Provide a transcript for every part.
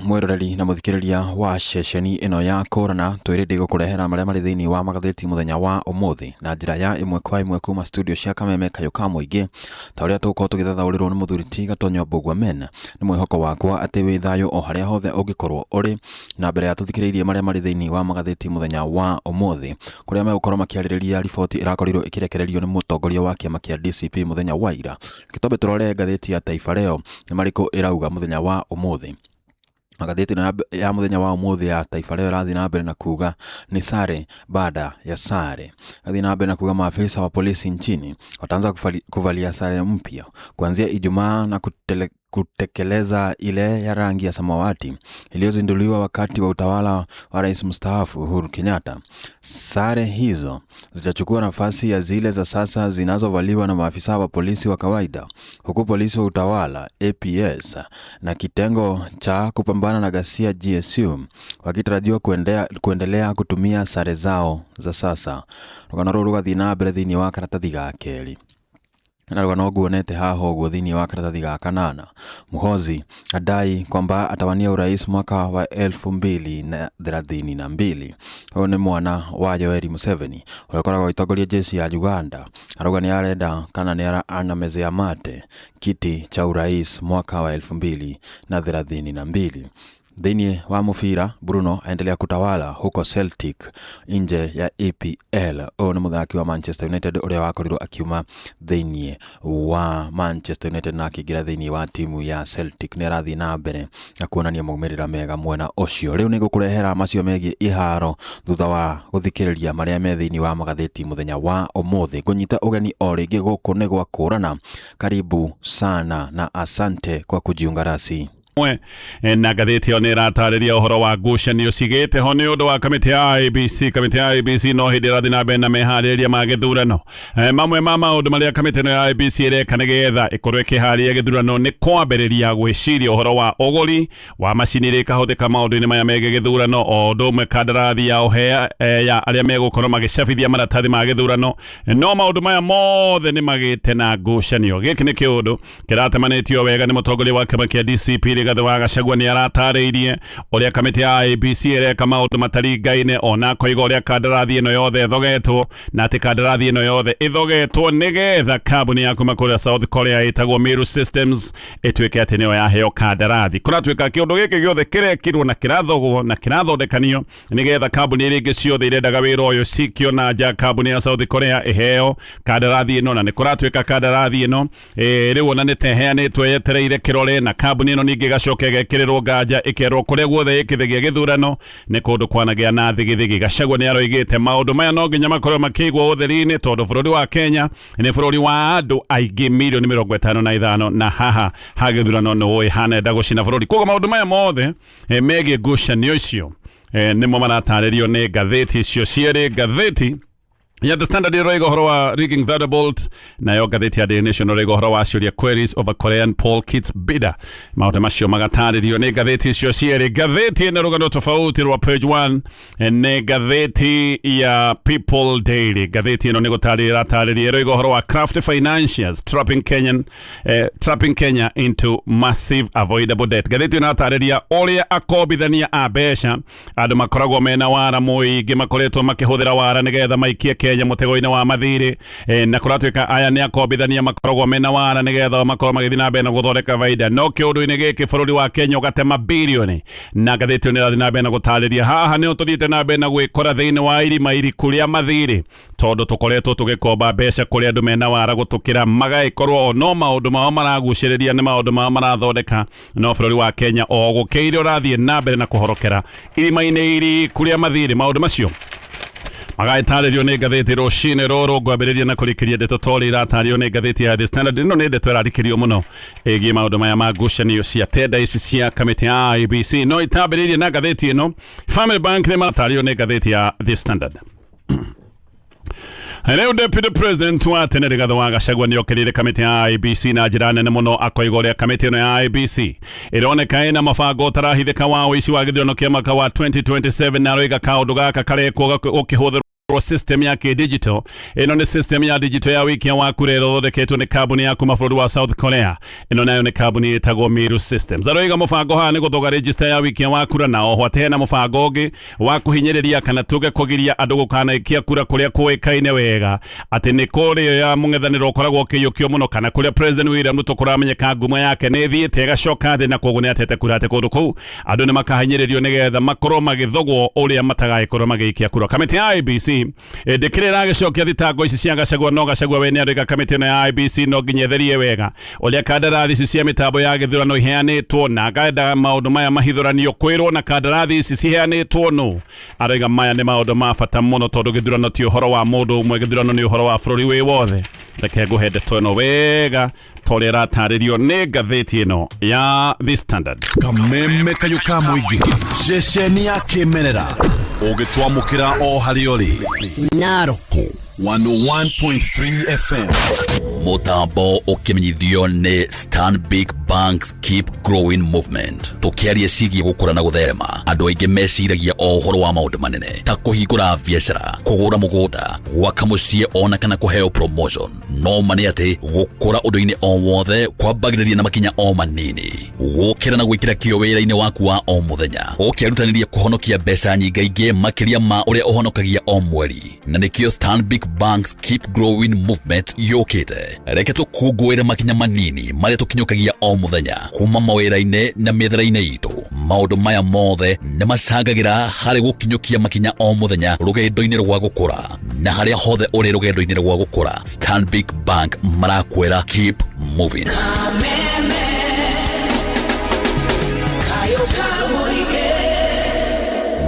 Mwĩroreri na mũthikĩrĩria wa ceceni ĩno ya Kũrana, twĩrĩ ndĩgũkũrehera marĩa marĩ thĩinĩ wa magathĩti mũthenya wa ũmũthĩ na njĩra ya ĩmwe kwa ĩmwe kuma studio cia Kameme Kayũ ka Mũingĩ, ta ũrĩa tũgũkorwo tũgĩthathaũrĩrwo nĩ mũthuri ti Gatonyo Mbũgua Men. Nĩ mwĩhoko wakwa atĩ wĩ thayũ o harĩa hothe ũngĩkorwo ũrĩ, na mbere ya tũthikĩrĩirie marĩa marĩ thĩinĩ wa magathĩti mũthenya wa ũmũthĩ, kũrĩa megũkorwo makĩarĩrĩria riboti ĩrakorirwo ĩkĩrekererio nĩ mũtongoria wa kĩama kĩa DCP mũthenya wa ira. Reke twambe tũrore ngathĩti ya Taifa Leo nĩ marĩkũ ĩrauga mũthenya wa ũmũthĩ. Ngathĩti ĩno ya mũthenya wa ũmũthĩ ya Taifa Leo ĩrathiĩ na mbere na kuga ni sare baada ya sare. Ĩrathiĩ na mbere na kuga maafisa wa polisi nchini wataanza kuvalia sare mpya kuanzia Ijumaa na kutekeleza ile ya rangi ya samawati iliyozinduliwa wakati wa utawala wa rais mstaafu Uhuru Kenyatta. Sare hizo zitachukua nafasi ya zile za sasa zinazovaliwa na maafisa wa polisi wa kawaida, huku polisi wa utawala APS na kitengo cha kupambana na ghasia GSU wakitarajiwa kuendelea kutumia sare zao za sasa. Rũgano rũrũ rũgathiĩ na mbere thĩinĩ wa karatathi ga kerĩ. Na rũgano nguonete haha ũguo thĩinĩ wa karatathi ga kanana. Muhoozi adai kwamba atawania urais mwaka wa 2032. Ũyũ nĩ mwana wa Yoweri Museveni ũrĩa ũkoragwo agĩtongoria jeshi ya Uganda. Arauga nĩ arenda kana nĩ anamezea mate kiti cha urais mwaka wa 2032. Thĩinĩ wa mũbira, Bruno aendelea kutawala huko Celtic nje ya EPL. Ũyũ nĩ mũthaki wa Manchester United ũrĩa wakorirwo akiuma thĩinĩ wa Manchester United na akĩingĩra thĩinĩ wa timu ya Celtic. Nĩ arathiĩ na mbere na kuonania maumĩrĩra mega mwena ũcio. Rĩu nĩ ngũkũrehera macio megiĩ iharo thutha wa gũthikĩrĩria marĩa me thĩinĩ wa magathĩti mũthenya wa ũmũthĩ. Ngũnyita ũgeni o rĩngĩ gũkũ nĩ gwa Kũrana. Karibu sana na asante kwa kujiunga nasi. Na ngathĩti ĩyo nĩ ĩratarĩria ũhoro wa ngucanio cigĩte ho nĩ ũndũ wa kamĩtĩ ya IEBC. Kamĩtĩ ya IEBC no hĩndĩ ĩrathiĩ na mbere na meharĩrĩria ma gĩthurano. Mamwe ma maũndũ marĩa kamĩtĩ ĩno ya IEBC ĩreka nĩgetha ĩkorwo ĩkĩharĩria gĩthurano nĩ kwambĩrĩria gwĩciria ũhoro wa ũgũri wa macini iria ikahũthĩka maũndũ-inĩ maya megiĩ gĩthurano, o ũndũ ũmwe kandarathi ya ũhea ya arĩa megũkorwo magĩcabithia maratathi ma gĩthurano. No maũndũ maya mothe nĩ magĩte na ngucanio. Gĩkĩ nĩ kĩũndũ kĩratemanĩtio wega nĩ mũtongoria wa kĩama kĩa DCP Rigathĩ wa Gachagua. Nĩ aratarĩirie ũrĩa kamĩtĩ ya IEBC ĩreka maũndũ mataringaine, ona akoiga ũrĩa kandarathi ĩno yothe ĩthogetwo, na atĩ kandarathi ĩno yothe ĩthogetwo nĩgetha kambuni ya kuma kũrĩa South Korea ĩtagwo Meru Systems ĩtuĩke atĩ nĩyo yaheo kandarathi. Kũratuĩka kĩũndũ gĩkĩ gĩothe kĩrekirwo na kĩrathogwo na kĩrathondekanio nĩgetha kambuni iria ingĩ ciothe irendaga wĩra ũyũ cikio na nja, kambuni ya South Korea ĩheo kandarathi ĩno. Na nĩ kũratuĩka kandarathi ĩno rĩu ona nĩ teheanĩtwo yetereire kĩrore, na kambuni ĩno ningĩ ĩgacoka ĩgekĩrĩrwo nganja, ĩkerwo kũrĩa guothe ĩkĩthegia gĩthurano nĩ kũndũ kwanagĩa na thigithigi. Gachagua nĩ aroigĩte maũndũ maya no nginya makorwo makĩigwo ũtheri-inĩ, tondũ bũrũri wa Kenya nĩ bũrũri wa andũ aingĩ mirioni 55, na haha ha gĩthurano nĩ ũĩ hanenda gũcina bũrũri. Koguo maũndũ maya mothe megiĩ ngucanio icio nĩmo maratarĩrio nĩ ngathĩti icio cierĩ. Ngathĩti ya The Standard ĩroiga ũhoro wa rigging Thunderbolt, nayo ngathĩti ya Daily Nation ĩroiga ũhoro wa ciũria, queries over Korean poll kits bidder. Maũndũ macio magatarĩrio nĩ ngathĩti icio cierĩ. Ngathĩti ĩna rũgano tofauti rwa page 1 nĩ ngathĩti ya People Daily. Ngathĩti ĩno nĩ gũtarĩria ĩratarĩria, ĩroiga ũhoro wa Craft Financiers trapping Kenya into massive avoidable debt. Ngathĩti ĩno ĩratarĩria ũrĩa akombithania a mbeca, andũ makoragwo mena wara mũingĩ, makoretwo makĩhũthĩra wara nĩgetha maikie Kenya mũtego-inĩ wa mathirĩ. Na kũratuĩka aya nĩ akombithania makoragwo mena wara nĩgetha makorwo magĩthiĩ na mbere na gũthondeka baida, no kĩũndũ-inĩ gĩkĩ bũrũri wa Kenya ũgatema birioni. Na ngathĩti ĩyo nĩ ĩrathiĩ na mbere na gũtarĩria haha nĩho tũthiĩte na mbere na gwĩkora thĩinĩ wa irima iriku rĩa mathirĩ, tondũ tũkoretwo tũgĩkomba mbeca kũrĩ andũ mena wara gũtũkĩra, magagĩkorwo o no maũndũ mao maragucĩrĩria, nĩ maũndũ mao marathondeka, no bũrũri wa Kenya o gũkĩire ũrathiĩ na mbere na kũhorokera irima-inĩ iriku rĩa mathirĩ. Maũndũ macio magagĩtarĩrio nĩ ngathĩti rũcinĩ rũrũ. Ngwambĩrĩria na kũrĩkĩria ndeto torĩ iratarĩrio nĩ ngathĩti ya The Standard. Ĩno nĩ ndeto ĩrarikĩrio mũno ĩgiĩ maũndũ maya ma ngucanio cia tenda ici cia kamĩtĩ ya IEBC. No itambĩrĩirie na ngathĩti ĩno, Family Bank nĩ maratarĩrio nĩ ngathĩti ya The Standard. Rĩu Deputy President wa tene Rigathĩ wa Gachagua nĩ okĩrĩire kamĩtĩ ya IEBC na njĩra nene mũno, akoiga ũrĩa kamĩtĩ ĩno ya IEBC ĩroneka ĩna mabango ũtarahithĩka wa ũici wa gĩthurano kĩa mwaka wa 2027, na aroiga kaũndũ gaka karekwo gũkĩhũthĩrwo System ya kĩ-digital. Ĩno nĩ system ya digital ya wikia wa kura ĩrĩa ĩthondeketwo nĩ kambuni ya kuma bũrũri wa South Korea. Ĩno nayo nĩ kambuni ĩtagwo Miru Systems. Aroiga mũbango haha nĩ gũthoga register ya wikia wa kura, na oho atĩ hena mũbango ũngĩ wa kũhinyĩrĩria kana tuge kũgiria andũ gũkanaikia kura kũrĩa kũĩkaine wega atĩ nĩ kũrĩa mũng'ethanĩro ũkoragwo ũkĩiyũkio mũno, kana kũrĩa President William Ruto kũramenyeka ngumo yake nĩ ĩthiĩte ĩgacoka thĩ, na koguo nĩ atete kura atĩ kũndũ kũu andũ nĩ makahinyĩrĩrio nĩgetha makorwo magĩthogwo ũrĩa matagagĩkorwo magĩikia kura. Kamĩtĩ ya IEBC ndĩkĩrĩ ĩragĩcokia thitango ici cia Gachagua, no Gachagua we nĩ aroiga kamĩtĩ ĩno ya IEBC no nginya ĩtherie wega ũrĩa kandarathi ici cia mĩtambo ya gĩthurano iheanĩtwo, na akenda maũndũ maya mahithũranio kwĩrwo na kandarathi ici ciheanĩtwo nũ. Aroiga maya nĩ maũndũ ma bata mũno tondũ gĩthurano ti ũhoro wa mũndũ ũmwe, gĩthurano nĩ ũhoro wa bũrũri wĩ wothe. Reke ngũhe ndeto ĩno wega ta ũrĩa ĩratarĩrio nĩ ngathĩti ĩno ya The Standard. Kameme kayũ ka mũingĩ, ceceni ya kĩmerera ũgĩtwamũkĩra o harĩa ũrĩ. Naroko 101.3 FM. Mũtambo ũkĩmenyithio nĩ Stanbic Bank's Keep Growing Movement. Tũkĩaria ciĩgiĩ gũkũra na gũtherema, andũ aingĩ meciragia o ũhoro wa maũndũ manene ta kũhingũra biacara, kũgũra mũgũnda, gwaka mũciĩ, ona kana kũheo promotion. No ma nĩ atĩ gũkũra ũndũ-inĩ o wothe kwambagĩrĩria na makinya o manini. Gũkĩra na gwĩkĩra kĩo wĩra-inĩ waku wa o mũthenya, ũkĩrutanĩria kũhonokia mbeca nyingaingĩ makĩria ma ũrĩa ũhonokagia o mweri. Na nĩkĩo Stanbic Bank's Keep Growing Movement yũkĩte. Reke tũkũngũĩre makinya manini marĩa tũkinyũkagia o mũthenya kuma mawĩra-inĩ na mĩethere-inĩ itũ. Maũndũ maya mothe nĩ macangagĩra harĩ gũkinyũkia makinya o mũthenya rũgendo-inĩ rwa gũkũra. Na harĩa hothe ũrĩ rũgendo-inĩ rwa gũkũra, Stanbic Bank marakwĩra keep moving.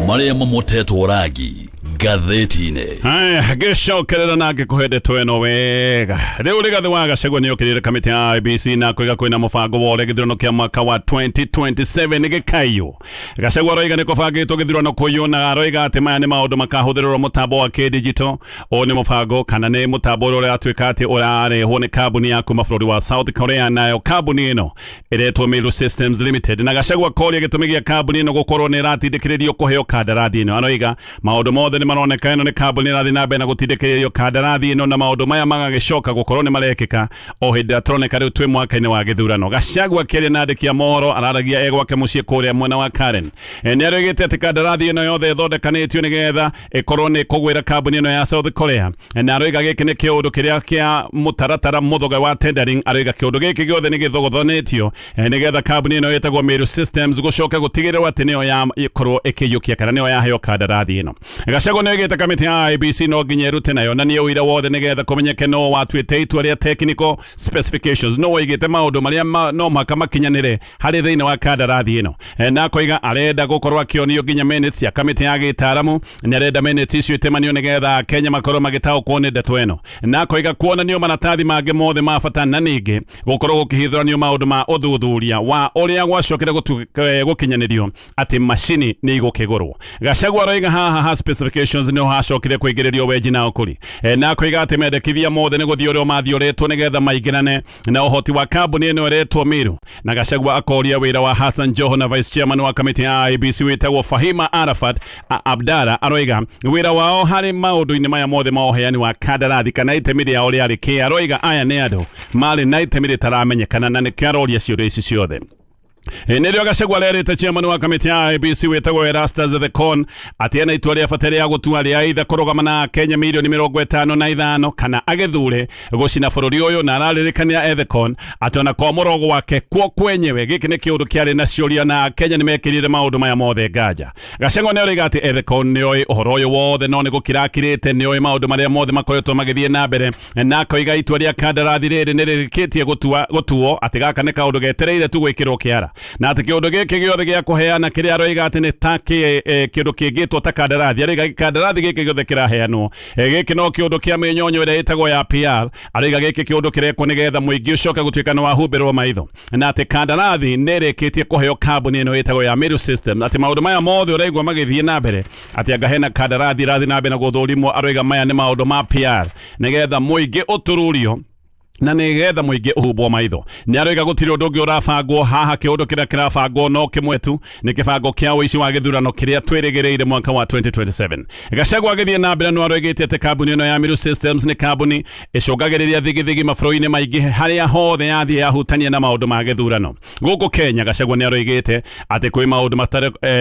Marĩa mamotetwo rangi ngathĩti-inĩ. Haya, ngĩcokerera na ngĩkũhe ndeto ĩno wega. Rĩu Rigathĩ wa Gachagua nĩ okĩrĩire kamĩtĩ ya IEBC na kuiga kwĩna mũbango wa ũrĩa gĩthurano kĩa mwaka wa 2027 gĩkaiywo. Gachagua aroiga nĩ kũbangĩtwo gĩthurano kũiywo, na aroiga atĩ maya nĩ maũndũ makahũthĩrwo mũtambo wa kĩdigito. Ũyũ nĩ mũbango kana nĩ mũtambo ũrĩa ũratuĩka atĩ ũrarehwo nĩ kambuni ya kuma bũrũri wa South Korea, nayo kambuni ĩno ĩretwo Miru Systems Limited. Na Gachagua koria gĩtũmi gĩa kambuni ĩno gũkorwo nĩ ĩratindĩkĩrĩrio kũheo kandarathi ĩno. Aroiga maũndũ mothe nĩ maroneka ĩno nĩ kambuni ĩrathiĩ na mbere na gũtindĩkĩrĩrio kandarathi ĩno, na maũndũ maya magagĩcoka gũkorwo nĩ marekĩka o hĩndĩ ĩrĩa tũroneka rĩu twĩ mwaka-inĩ wa gĩthurano. Gachagua akĩaria na andĩki a mohoro araragia e gwake mũciĩ kũrĩa mwena wa Karen. Nĩ aroigĩte atĩ kandarathi ĩno yothe ĩthondekanĩtio nĩgetha ĩkorwo nĩ kũgwĩra kambuni ĩno ya South Korea, na aroiga gĩkĩ nĩ kĩũndũ kĩrĩa kĩa mũtaratara mũthoge wa tendering. Aroiga kĩũndũ gĩkĩ gĩothe nĩ gĩthogothanĩtio nĩgetha kambuni ĩno ĩtagwo Meru Systems gũcoke gũtigĩrĩrwo atĩ nĩyo yakorwo ĩkĩiyũkia kana nĩyo yaheo kandarathi ĩno. Gachagua nĩ oigĩte kamĩtĩ ya IEBC no nginya ĩrute na yonanie ũira wothe nĩgetha kũmenyeke no watuĩte itua rĩa technical specifications, no waigĩte maũndũ marĩa no mũhaka makinyanĩre harĩ thĩinĩ wa kandarathi ĩno. Na akoiga arenda gũkorwo akĩonio nginya minutes ya kamĩtĩ ya gĩtaaramu, nĩ arenda minutes icio itemanio nĩgetha Kenya makorwo magĩtaũkwo nĩ ndeto ĩno, na akoiga kuonanio maratathi mangĩ mothe ma bata, na ningĩ gũkorwo gũkĩhithũranio maũndũ ma ũthuthuria wa ũrĩa gwacokire gũkinyanĩrio atĩ macini nĩ igũkĩgũrwo. Gachagua aroiga haha ha specifications nĩho hacokire kũingĩrĩrio wenji na ũkũri, na akoiga atĩ mendekithia mothe nĩ gũthiũrwo mathiũrĩtwo nĩgetha maingĩrane na ũhoti wa kambuni ĩno ĩretwo Miru. Na Gachagua akoria wĩra wa Hassan Joho na vice chairman wa kamĩtĩ ya IEBC wĩtagwo Fahima Arafat Abdara, aroiga wĩra wao harĩ maũndũ-inĩ maya mothe ma ũheani wa kandarathi kana itemi rĩao rĩarĩ kĩ. Aroiga aya nĩ andũ marĩ na itemi rĩtaramenyekana, na nĩkĩo aroria ciũria ici ciothe. Nĩrĩo Gachagua arerĩte chairman wa kamĩtĩ ya IEBC wĩtagwo Erastus Thekon atĩ ena itua rĩa bata rĩa gũtua rĩa either kũrũgama na Kenya mirioni 55 kana agĩthure gũcina bũrũri ũyũ, na araririkania Ethekon atĩ ona kwamũrwo gwake kuo kwenyewe gĩkĩ nĩ kĩũndũ kĩarĩ na ciũria, na Kenya nĩ mekĩrire maũndũ maya mothe nganja. Gachagua nĩ oiga atĩ Ethekon nĩ oĩ ũhoro ũyũ wothe, no nĩ gũkira akirĩte, nĩ oĩ maũndũ marĩa mothe makoretwo magĩthiĩ na mbere, na akoiga itua rĩa kandarathi rĩrĩ nĩ rĩrĩkĩtie gũtuo atĩ gaka nĩ kaũndũ getereire tu gwĩkĩrwo kĩara, na atĩ kĩũndũ gĩkĩ gĩothe gĩa kũheana kĩrĩa aroiga atĩ nĩ ta kĩũndũ kĩngĩtwo ta kandarathi. Aroiga kandarathi gĩkĩ gĩothe kĩraheanwo gĩkĩ no kĩũndũ kĩa mĩnyonyo ĩrĩa ĩtagwo ya PR. Aroiga gĩkĩ kĩũndũ kĩrekwo nĩgetha mũingĩ ũcoke gũtuĩka nĩ wahumbĩrwo maitho, na atĩ kandarathi nĩ ĩrĩkĩtie kũheo kambuni ĩno ĩtagwo ya Meru System, atĩ maũndũ maya mothe ũraigua magĩthiĩ na mbere atĩ anga hena kandarathi ĩrathiĩ na mbere na gũthũrimwo. Aroiga maya nĩ maũndũ ma PR nĩgetha mũingĩ ũtururio. Na nĩgetha mũingĩ ũhumbwo maitho. Nĩ aroiga gũtirĩ ũndũ ũngĩ ũrabangwo haha, kĩũndũ kĩrĩa kĩrabangwo no kĩmwe tu, nĩ kĩbango kĩa ũici wa gĩthurano kĩrĩa twĩrĩgĩrĩire mwaka wa 2027. Gachagua agĩthiĩ na mbere no aroigĩte atĩ kambuni ĩno ya Miru Systems nĩ kambuni ĩcũngagĩrĩria thigithigi mabũrũri-inĩ maingĩ harĩa hothe yathiĩ yahutania na maũndũ ma gĩthurano. Gũkũ Kenya, Gachagua nĩ aroigĩte atĩ kwĩ maũndũ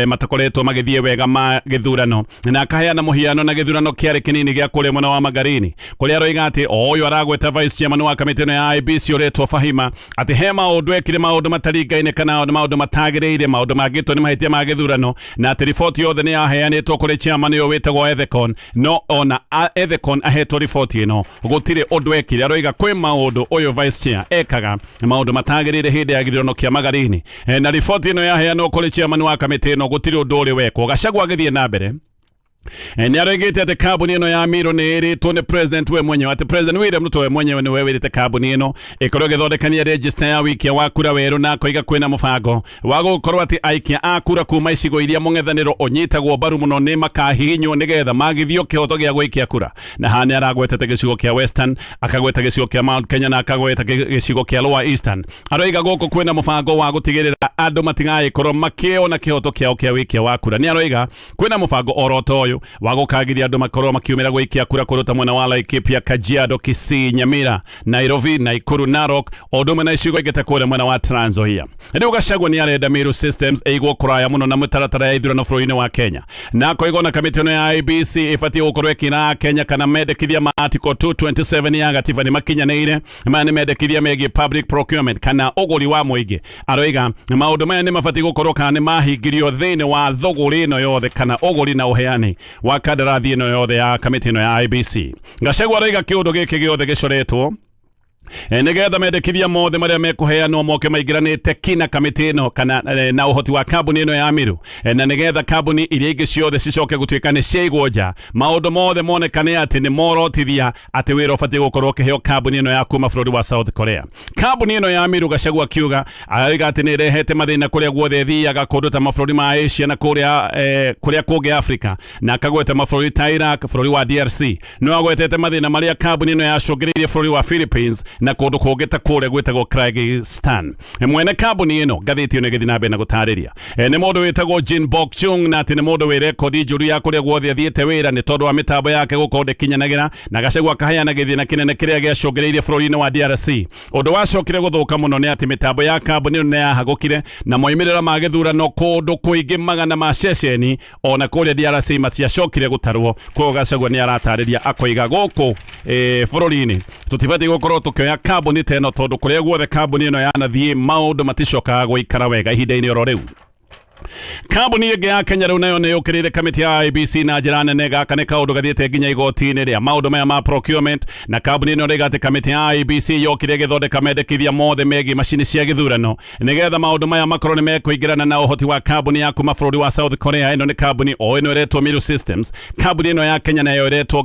matakoretwo magĩthiĩ wega ma gĩthurano, na akaheana mũhiano na gĩthurano kĩarĩ kĩnini gĩa kũrĩa mwena wa Magarini, kũrĩa aroiga atĩ o ũyũ aragweta vice chairman wa kamĩtĩ ĩno ya IEBC ũretwo Fahima atĩ he maũndũ ekire, maũndũ mataringaine kana maũndũ matagĩrĩire, maũndũ mangĩtwo nĩ mahĩtia ma gĩthurano, na atĩ riboti yothe nĩ yaheanĩtwo kũrĩ chairman ũyũ wĩtagwo Ethekon, no ona Ethekon ahetwo riboti ĩno gũtirĩ ũndũ ekire. Aroiga kwĩ maũndũ ũyũ vice chair ekaga, maũndũ matagĩrĩire hĩndĩ ya gĩthurano kĩa Magarini, na riboti ĩno yaheanwo kũrĩ chairman wa kamĩtĩ ĩno gũtirĩ ũndũ ũrĩ wekwo. Gachagua agĩthiĩ na mbere nĩ aroigĩte atĩ kambuni ĩno ya Miru nĩ ĩrĩtwo nĩ president we mwenyewe, atĩ President William Ruto we mwenyewe nĩwe wĩrĩte kambuni ĩno ĩkorwo ĩgĩthondekania register ya wikia wa kura werũ, na akoiga kwĩna mũbango wa gũkorwo atĩ aikia a kura kuma icigo iria mũng'ethanĩro ũnyitagwo mbaru mũno nĩ makahihinywo nĩgetha magithio kĩhoto gĩa gũikia kura. Na haha nĩ aragwetete gĩcigo kĩa Western, akagweta gĩcigo kĩa Mount Kenya, na akagweta gĩcigo kĩa Lower Eastern. Aroiga gũkũ kwĩna mũbango wa gũtigĩrĩra andũ matigagĩkorwo makĩona kĩhoto kĩao kĩa wĩkia wa kura. Nĩ aroiga kwĩna mũbango oro ta ũyũ wa gũkagiria andũ makorwo makiumĩra gũikia kura kũndũ ta mwena wa Laikipia, Kajiado, Kisii, Nyamira, Nairobi, Nakuru, Narok, o ũndũ ũmwe na icigo ingĩ ta kũrĩa mwena wa Trans Nzoia. Rĩu Gachagua nĩ arenda Miru Systems ĩigwo kũraya mũno na mĩtaratara ya ithurano bũrũri-inĩ wa Kenya, na akoiga ona kamĩtĩ ĩno ya IEBC ĩbatiĩ gũkorwo ĩkĩra Kenya kana mendekithia ma Article 227 ya gatiba nĩ makinyanĩire. Maya nĩ mendekithia megiĩ public procurement kana ũgũri wa mũingĩ. Aroiga maũndũ maya nĩ mabatiĩ gũkorwo kana nĩ mahingirio thĩinĩ wa thũgũrĩ ĩno yothe kana ũgũri na ũheani wa kandarathi ĩno yothe ya kamĩtĩ ĩno ya IEBC. Gachagua aroiga kĩũndũ gĩkĩ gĩothe gĩcoretwo nĩgetha mendekithia mothe marĩa mekũheanwo moke maingĩranĩte kina kamĩtĩ ĩno kana na ũhoti wa kambuni ĩno ya Miru, na nĩgetha kambuni iria ingĩ ciothe cicoke gũtuĩka nĩ ciaigwo nja, maũndũ mothe monekane atĩ nĩ morotithia atĩ wĩra ũbatiĩ gũkorwo ũkĩheo kambuni ĩno ya kuma bũrũri wa South Korea. Kambuni ĩno ya Miru, Gachagua akiuga, aroiga atĩ nĩ ĩrehete mathĩna kũrĩa guothe ĩthiaga, kũndũ ta mabũrũri ma Asia na kũrĩa kũngĩ Africa, na akagweta mabũrũri ta Iraq, bũrũri wa DRC. No agwetete mathĩna marĩa kambuni ĩno yacũngĩrĩirie bũrũri wa Philippines na kũndũ kũngĩ ta kũrĩa gwĩtagwo Kyrgyzstan. Mwene kambuni ĩno, ngathĩti ĩno ĩgĩthiĩ na mbere na gũtarĩria, nĩ mũndũ wĩtagwo Jin Bok Chung, na atĩ nĩ mũndũ wĩ rekondi njũru ya kũrĩa guothe athiĩte wĩra nĩ tondũ wa mĩtambo yake gũkorwo ndĩkinyanagĩra. Na Gachagua akaheana gĩthĩna kĩnene kĩrĩa gĩacũngĩrĩirie bũrũri-inĩ wa DRC. Ũndũ wacokire gũthũka mũno nĩ atĩ mĩtambo ya kambuni ĩno nĩ yahagũkire, na moimĩrĩra ma gĩthurano kũndũ kũingĩ magana ma ceceni ona kũrĩa DRC matiacokire gũtarwo. Koguo Gachagua nĩ aratarĩria akoiga gũkũ bũrũri-inĩ tũtibatiĩ gũkorwo tũkĩoya kambuni ta ĩno, tondũ kũrĩa guothe kambuni ĩno yanathiĩ maũndũ maticokaga gũikara wega. Ihinda-inĩ oro rĩu, kambuni ĩngĩ ya Kenya rĩu nayo nĩ yũkĩrĩire kamĩtĩ ya IEBC na njĩra nene. Gaka nĩ kaũndũ gathiĩte nginya igoti-inĩ rĩa maũndũ maya ma procurement, na kambuni ĩno rĩga atĩ kamĩtĩ ya IEBC yokire ĩgĩthondeka mendekithia mothe megiĩ macini cia gĩthurano nĩgetha maũndũ maya makorwo nĩ mekũingĩrana na ũhoti wa kambuni ya kuma bũrũri wa South Korea. Ĩno nĩ kambuni o ĩno ĩretwo Miru Systems. Kambuni ĩno ya Kenya nayo ĩretwo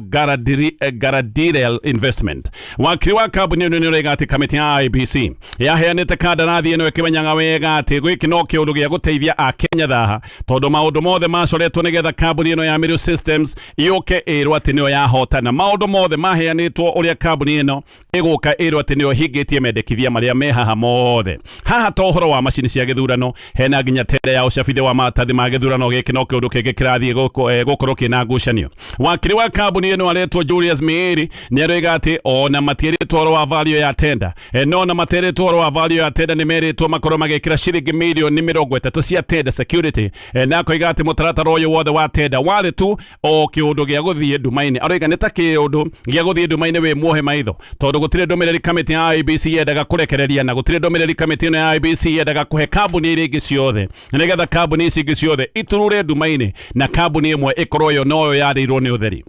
Garadirel Investment. Wakiri wa kambuni ĩno nĩ ũraiga atĩ kamĩtĩ ya IEBC yaheanĩte kandarathi ĩno ĩkĩmenyaga wega atĩ gĩkĩ no kĩũndũ gĩa gũteithia akenya thaha, tondũ maũndũ mothe macoretwo nĩgetha kambuni ĩno ya Miru Systems yũke ĩrwo atĩ nĩyo yahotana. Maũndũ mothe maheanĩtwo ũrĩa kambuni ĩno ĩgũka ĩrwo atĩ nĩyo hingĩtie mendekithia marĩa me haha mothe. Haha to ũhoro wa macini cia gĩthurano, hena nginya tender ya ũcabithia wa maratathi ma gĩthurano. Gĩkĩ no kĩũndũ kĩngĩ kĩrathiĩ gũkorwo kĩna ngucanio. Wakiri wa kambuni ĩno aretwo Julius Miiri nĩ aroiga atĩ ona matierĩtwo ũhoro wa value ya tender, no ona materĩtwo ũhoro wa value ya tender, nĩ merĩtwo makorwo magĩkĩra ciringi mirioni 30 cia tender security, na akoiga atĩ mũtaratara ũyũ wothe wa tender warĩ tu o kĩũndũ gĩa gũthiĩ nduma-inĩ. Aroiga nĩ ta kĩũndũ gĩa gũthiĩ nduma-inĩ wĩ muohe maitho, tondũ gũtirĩ ndũmĩrĩri kamĩtĩ ya IEBC yendaga kũrekereria, na gũtirĩ ndũmĩrĩri kamĩtĩ ĩno ya IEBC yendaga kũhe kambuni iria ingĩ ciothe, nĩgetha kambuni ici ingĩ ciothe iturure nduma-inĩ na kambuni ĩmwe ĩkorwo yo noyo yarĩirwo nĩ ũtheri.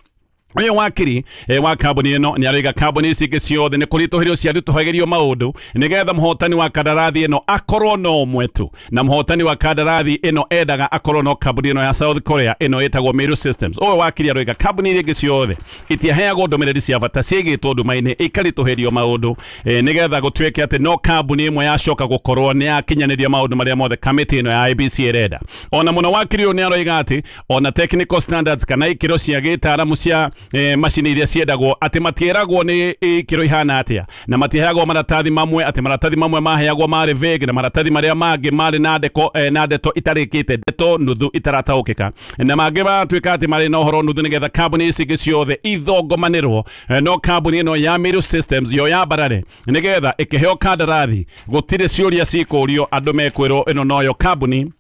Ũyũ wakiri wa kambuni ĩno nĩ aroiga kambuni ici ingĩ ciothe nĩ kũritũhĩrio ciaritũhagĩrio maũndũ nĩgetha mũhotani wa kandarathi ĩno akorwo no ũmwe tu, na mũhotani wa kandarathi ĩno endaga akorwo no kambuni ĩno ya South Korea ĩno ĩtagwo Meru Systems. Ũyũ wakiri aroiga kambuni iria ingĩ ciothe itiaheagwo ndũmĩrĩri cia bata, ciaigĩtwo nduma-inĩ ikaritũhĩrio maũndũ nĩgetha gũtuĩke atĩ no kambuni ĩmwe yacoka gũkorwo nĩ yakinyanĩria maũndũ marĩa mothe kamĩtĩ ĩno ya IEBC ĩrenda. Ona mũno wakiri ũyũ nĩ aroiga atĩ ona technical standards kana ikĩro cia gĩtaaramu cia Macini iria ciendagwo atĩ matieragwo nĩ ikĩro ihana atĩa, na matiheagwo maratathi mamwe, atĩ maratathi mamwe maheagwo marĩ vague na maratathi marĩa mangĩ marĩ na ndeko na ndeto itarĩkĩte, ndeto nuthu itarataũkĩka, na mangĩ matuĩka atĩ marĩ na ũhoro nuthu, nĩgetha kambuni ici ingĩ ciothe ithongomanĩrwo. No kambuni ĩno ya Meru Systems yo yambarare, nĩgetha ĩkĩheo kandarathi gũtirĩ ciũria cikũrio, andũ mekwĩrwo ĩno noyo kambuni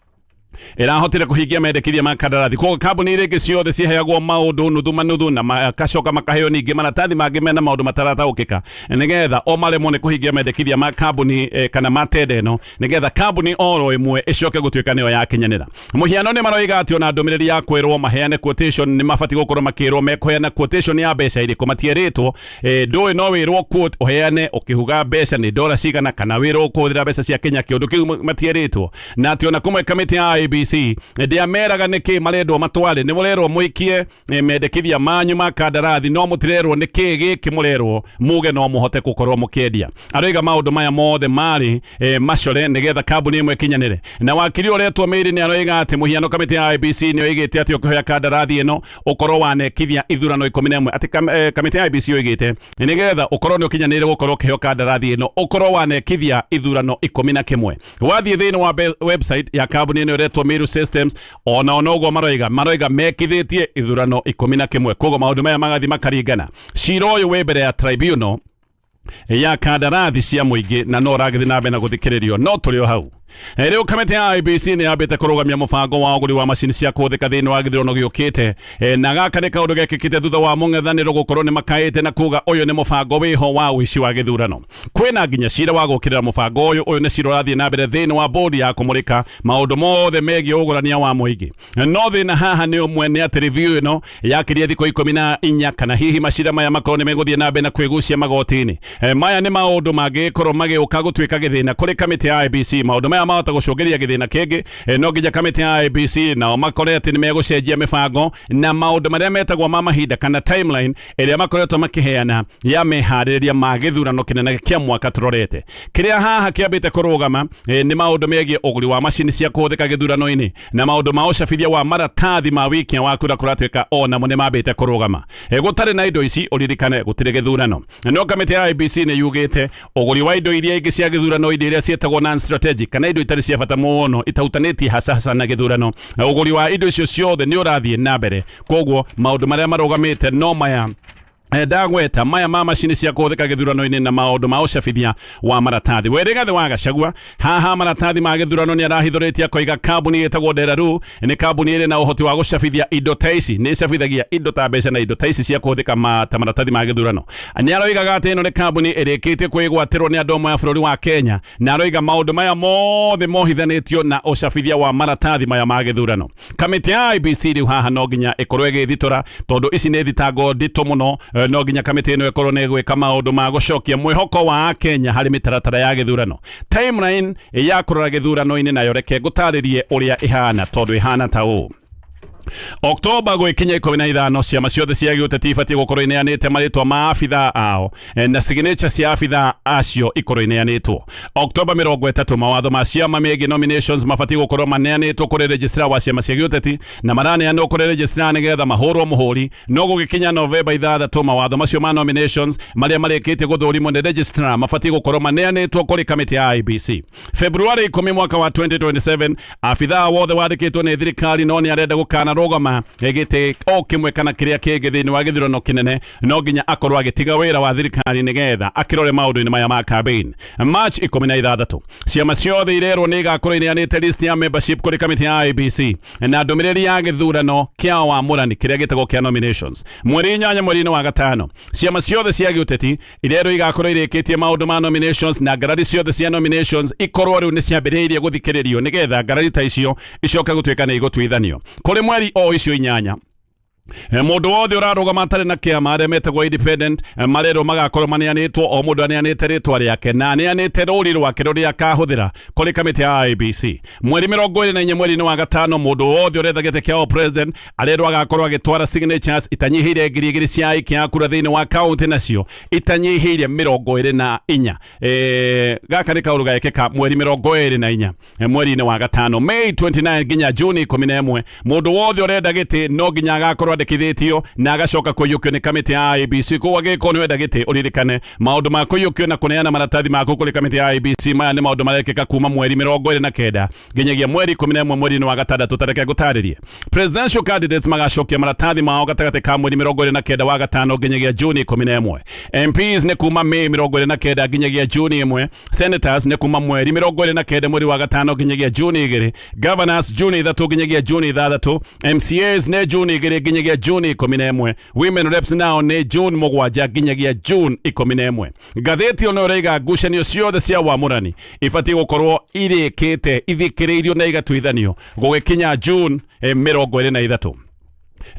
ĩrahotire kũhingia mendekithia ma kandarathi. Koguo kambuni iria ingĩ ciothe ciheagwo maũndũ nuthu manuthu, na makacoka makaheo ningĩ maratathi mangĩ mena maũndũ matarataũkĩka, nĩgetha o maremwo nĩ kũhingia mendekithia ma kambuni kana ma tenda ĩno, nĩgetha kambuni oro ĩmwe ĩcoke gũtuĩka nĩyo yakinyanĩra. Mũhiano nĩ maroiga atĩ ona ndũmĩrĩri ya kwĩrwo maheane quotation, nĩ mabatiĩ gũkorwo makĩrwo mekũheana quotation ya mbeca irĩkũ. Matierĩtwo. Ndũĩ no wĩrwo quote ũheane ũkĩhuga mbeca nĩ dora cigana, kana wĩrwo ũkũhũthĩra mbeca cia Kenya. Kĩũndũ kĩu matierĩtwo. Na atĩ ona kũmwe kamĩtĩ ya IEBC ndĩameraga nĩkĩ marendwo matware. Nĩ mũrerwo mũikie mendekithia manyu ma kandarathi, no mũtirerwo nĩkĩ gĩkĩ mũrerwo muge no mũhote gũkorwo mũkĩendia. Aroiga maũndũ maya mothe marĩ macore nĩgetha kambuni ĩmwe ĩkinyanĩre. Na wakiri ũretwo Mĩri nĩ aroiga atĩ mũhiano kamĩtĩ ya IEBC nĩ oigĩte atĩ ũkĩhoya kandarathi ĩno ũkorwo wanekithia ithurano 11, atĩ kamĩtĩ ya IEBC oigĩte nĩgetha ũkorwo nĩ ũkinyanĩire gũkorwo ũkĩheo kandarathi ĩno, ũkorwo wanekithia ithurano 11. Wathiĩ thĩinĩ wa website ya kambuni ĩno ĩretwo Meru Systems, ona onoguo maroiga mekithĩtie ithurano 11. Koguo maũndũ maya magathiĩ makaringana. Cira ũyũ wĩ mbere ya tribunal ya kandarathi cia mũingĩ, na no ũragĩthiĩ na mbere na gũthikĩrĩrio, no tũrĩ o hau. Rĩu kamĩtĩ ya IEBC nĩ yambĩte kũrũgamia mũbango wa ũgũri wa macini cia kũhũthĩka thĩinĩ wa gĩthurano gĩũkĩte. Na gaka nĩ kaũndũ gekĩkĩte thutha wa mũng'ethanĩro gũkorwo nĩ makaĩte na kuga ũyũ nĩ mũbango wĩho wa ũici wa gĩthurano. Kwĩna nginya cira wa gũkĩrĩra mũbango ũyũ. Ũyũ nĩ cira ũrathiĩ na mbere thĩinĩ wa bodi ya kũmũrĩka maũndũ mothe megiĩ ũgũrania wa mũingĩ. No thĩna haha nĩ ũmwe, nĩ atĩ review ĩno yakĩria thikũ 14, kana hihi macira maya makorwo nĩ megũthiĩ na mbere na kwĩgucia magoti-inĩ. Maya nĩ maũndũ mangĩgĩkorwo magĩũka gũtuĩka gĩthĩna kũrĩ kamĩtĩ ya IEBC. Maũndũ maya mahota gũcũngĩrĩria gĩthĩna kĩngĩ. No nginya kamĩtĩ ya IEBC nao makore atĩ nĩ megũcenjia mĩbango na maũndũ marĩa metagwo ma mahinda kana timeline ĩrĩa makoretwo makĩheana ya meharĩrĩria ma gĩthurano kĩnene kĩa mwaka tũrorete. Kĩrĩa haha kĩambĩte kũrũgama nĩ maũndũ megiĩ ũgũri wa macini cia kũhũthĩka gĩthurano-inĩ, na maũndũ ma ũcabithia wa maratathi ma wikia wa kura kũratuĩka onamo nĩ mambĩte kũrũgama. Gũtarĩ na indo ici, ũririkane gũtirĩ gĩthurano. No kamĩtĩ ya IEBC nĩ yugĩte ũgũri wa indo iria ingĩ cia gĩthurano, indo iria ciĩtagwo non strategic kana indo itarĩ cia bata mũno itahutanĩtie hasa hasa na gĩthurano, ũgũri wa indo icio ciothe nĩ ũrathiĩ na mbere. Koguo maũndũ marĩa marũgamĩte no maya ndagweta, maya ma macini cia kũhũthĩka gĩthurano-inĩ na maũndũ ma ũcabithia wa maratathi. We Rigathĩ wa Gachagua haha maratathi ma gĩthurano nĩ arahithũrĩtie, akoiga kambuni ĩtagwo Deraru nĩ kambuni ĩrĩ na ũhoti wa gũcabithia indo ta ici, nĩ ĩcabithagia indo ta mbeca na indo ta ici cia kũhũthĩka ta maratathi ma gĩthurano. Nĩ aroigaga atĩ ĩno nĩ kambuni ĩrĩkĩtie kwĩgwatĩrwo nĩ andũ amwe a bũrũri wa Kenya, na aroiga maũndũ maya mothe mohithanĩtio na ũcabithia wa maratathi maya ma gĩthurano. Kamĩtĩ ya IEBC rĩu haha no nginya ĩkorwo ĩgĩthitora, tondũ ici nĩ thitango nditũ mũno. No nginya kamĩtĩ ĩno ĩkorwo nĩ ĩgwĩka maũndũ ma gũcokia mwĩhoko wa Kenya harĩ mĩtaratara ya gĩthurano. Timeline ya kũrora gĩthurano-inĩ nayo reke ngũtarĩrie ũrĩa ĩhana, tondũ ĩhana ta ũũ: Oktoba gwĩkinya 15, ciama ciothe cia gĩũteti ibatiĩ gũkorwo ineanĩte marĩtwa ma abithaa ao na signature cia abithaa acio ikorwo ineanĩtwo. Oktoba 30, mawatho ma ciama megiĩ nominations mabatiĩ gũkorwo maneanĩtwo kũrĩ registrar wa ciama cia gĩũteti, na maraneanwo kũrĩ registrar nĩgetha mahũrwo mũhũri. No gũgĩkinya Novemba 6, mawatho macio ma nominations marĩa marĩkĩtie gũthũrimwo nĩ registrar mabatiĩ gũkorwo maneanĩtwo kũrĩ kamĩtĩ ya IEBC. February 10 mwaka wa 2027, abithaa wothe wandĩkĩtwo nĩ thirikari no nĩ arenda gũkanarũgama gĩtĩ o kĩmwe kana kĩrĩa kĩngĩ thĩinĩ wa gĩthurano kĩnene, no nginya akorwo agĩtiga wĩra wa thirikari nĩgetha akĩrore maũndũ-inĩ maya ma campaign. March 16, ciama ciothe irerwo nĩ igakorwo ineanĩte list ya membership kũrĩ kamĩtĩ ya IEBC na ndũmĩrĩri ya gĩthurano kĩa wamũrani kĩrĩa gĩtagwo kĩa nominations. Mweri 8 mweri-inĩ wa gatano, ciama ciothe cia gĩũteti irerwo igakorwo irĩkĩtie maũndũ ma nominations, na ngarari ciothe cia nominations ikorwo rĩu nĩ ciambĩrĩirie gũthikĩrĩrio, nĩgetha ngarari ta icio icoke gũtuĩka nĩ igũtuithanio. Kũrĩ mweri o icio 8, mũndũ wothe ũrarũgama atarĩ na kĩama, arĩa metagwo independent, marerwo magakorwo maneanĩtwo, o mũndũ aneanĩte rĩtwa rĩake na aneanĩte rũri rwake rũrĩa akahũthĩra kũrĩ kamĩtĩ ya IEBC. Mweri 24 mweri-inĩ wa gatano, mũndũ wothe ũretha gĩtĩ kĩa president arerwo agakorwo agĩtwara signatures itanyihĩire 2000 cia aikia a kura thĩinĩ wa kaunti, nacio itanyihĩire 24. Gaka nĩ kaũndũ gagekĩka mweri 24 mweri-inĩ wa gatano. May 29 nginya Juni 11, mũndũ wothe ũrenda gĩtĩ no nginya agakorwo Kwandĩkithĩtio na agacoka kũiyũkio nĩ kamĩtĩ ya IEBC. Koguo angĩgĩkorwo nĩ wenda gĩtĩ, ũririkane maũndũ ma kũiyũkio na kũneana maratathi maku kũrĩ kamĩtĩ ya IEBC. Maya nĩ maũndũ marekĩka kuma mweri 29 nginyagia mweri 11 mweri-inĩ wa gatandatũ. Tareke ngũtarĩrie, presidential candidates magacokia maratathi mao gatagatĩ ka mweri 29 wa gatano nginyagia Juni 11. MPs nĩ kuma May 29 nginyagia Juni 1. Senators nĩ kuma mweri 29 mweri wa gatano nginyagia Juni 2. Governors, Juni 3 nginyagia Juni 6. MCAs nĩ Juni 2 nginyagia Juni 11. Women reps nao nĩ June 7 nginyagia June 11. Ngathĩti ĩyo no ĩraiga ngucanio ciothe cia wamũrani ibatiĩ gũkorwo irĩkĩte, ithikĩrĩirio na igatuithanio gũgĩkinya June 23.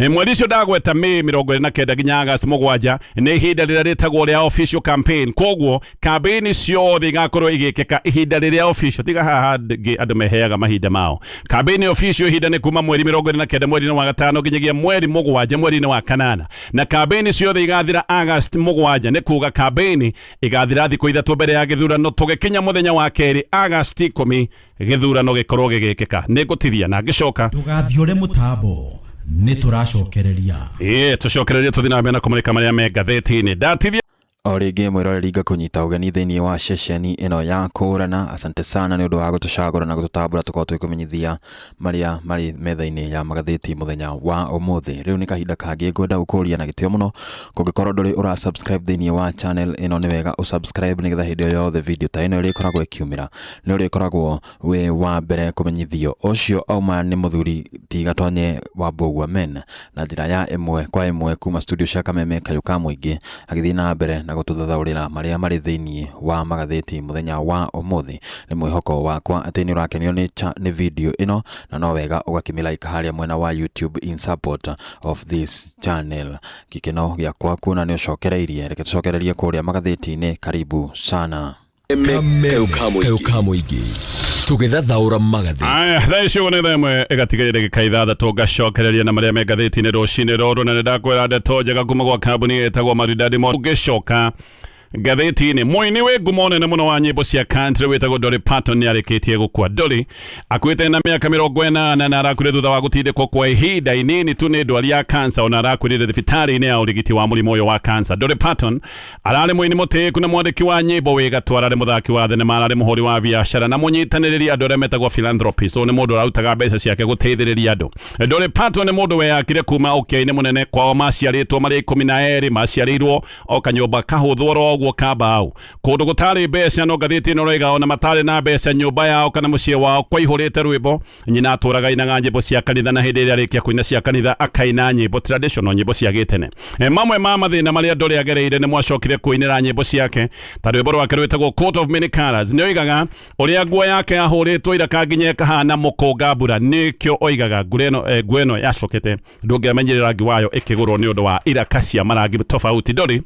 Mweri ũcio ndagweta, May 29 nginya August 7, nĩ ihinda rĩrĩa rĩtagwo rĩa official campaign. Koguo campaign ciothe igakorwo igĩkĩka ihinda rĩrĩa official, tiga haha ngĩ andũ meheaga mahinda mao. Campaign official ihinda nĩ kuma mweri 29 mweri-inĩ wa gatano nginyagia mweri 7 mweri-inĩ wa kanana, na campaign ciothe igathira August 7. Nĩ kuga campaign igathira thikũ 3 mbere ya gĩthurano. Tũgĩkinya mũthenya wa kerĩ, August 10, gĩthurano gĩkorwo gĩgĩkĩka. Nĩ ngũtithia na ngĩcoka. Ndũgathiũre mũtambo, nĩ tũracokereria. Ĩĩ, tũcokererie, tũthiĩ na mbere na kũmũrĩka marĩa me ngathĩti-inĩ. Ndatithia. O rĩngĩ mwĩroreri, ngakũnyita ũgeni thĩinĩ wa ceceni ĩno ya Kũrana. Asante sana nĩ ũndũ wa gũtũcagũra na gũtũtambũra tũkorwo tũgĩkũmenyithia marĩa marĩ metha-inĩ ya magathĩti mũthenya wa ũmũthĩ. Rĩu nĩ kahinda kangĩ ngwenda gũkũria na gĩtĩo mũno, kũngĩkorwo ndũrĩ ũra subscribe thĩinĩ wa channel ĩno, nĩ wega ũsubscribe nĩgetha hĩndĩ o yothe video ta ĩno ĩrĩkoragwo ĩkiumĩra, nĩ ũrĩkoragwo wĩ wa mbere kũmenyithio. Ũcio auma nĩ mũthuri ti Gatonye wa Mbũgua Men na njĩra ya ĩmwe kwa ĩmwe kuma studio cia Kameme Kayũ ka Mũingĩ, agĩthiĩ na mbere na gũtũthathaũrĩra marĩa marĩ thĩinĩ wa magathĩti mũthenya wa ũmũthĩ. Nĩ mwĩhoko wakwa atĩ nĩ ũrakenio nĩ video ĩno, na no wega ũgakĩmĩ like harĩa mwena wa YouTube in support of this channel. Gĩkeno gĩakwa kuona nĩ ũcokereirie. Reke tũcokererie kũrĩa magathĩti-inĩ. Karibu sana. Kayũ ka Mũingĩ, tũgĩthathaũra magathĩti. Aya, thaa icio nĩ thaa 1 ĩgatigaria ndagĩka 6, ngacokereria na marĩa me ngathĩti-inĩ rũcinĩ rũrũ, na nĩ ndakwĩra ndeto njega kuma gwa kambuni ĩtagwo Maridadi Mo. Ũngĩcoka ngathĩti-inĩ, mũini wĩ ngumo nene mũno wa nyĩmbo cia country wĩtagwo Dolly Parton nĩ arĩkĩtie gũkua. Dolly akuĩte na mĩaka 80 na arakuire thutha wa gũtindĩkwo kwa ihinda inini tu nĩ ndwari ya cancer. Ona arakuĩrĩire thibitarĩ-inĩ ya ũrigiti wa mũrimũ ũyũ wa cancer. Dolly Parton ararĩ mũini mũtĩĩku na mwandĩki wa nyĩmbo wĩ gatũ, ararĩ mũthaki wa thenema, ararĩ mũhũri wa biacara na mũnyitanĩrĩri andũ arĩa metagwo philanthropist. Ũyũ nĩ mũndũ ũrarutaga mbeca ciake gũteithĩrĩria andũ. Dolly Parton nĩ mũndũ weyakire kuma ũkĩa-inĩ mũnene. Kwao maciarĩtwo marĩ 12, maciarĩirwo o kanyũmba kahũthũ oro ũguo ka mbaũ kũndũ gũtarĩ mbeca. No ngathĩti ĩno ĩroiga ona matarĩ na mbeca, nyũmba yao kana mũciĩ wao kwaihũrĩte rwĩmbo. Nyina atũraga ainaga nyĩmbo cia kanitha, na hĩndĩ ĩrĩa arĩkia kũina cia kanitha akaina nyĩmbo traditional, nyĩmbo cia gĩtene. Mamwe ma mathĩna marĩa Dolly agereire nĩ mwacokire kũinĩra nyĩmbo ciake, ta rwĩmbo rwake rwĩtagwo Coat of Many Colors. Nĩ oigaga ũrĩa nguo yake yahũrĩtwo iraka nginya ĩkahana mũkũnga mbura. Nĩkĩo oigaga nguo ĩno, nguo ĩno yacokete ndũngĩamenyire rangi wayo ĩkĩgũrwo nĩ ũndũ wa iraka cia marangi tofauti. Dolly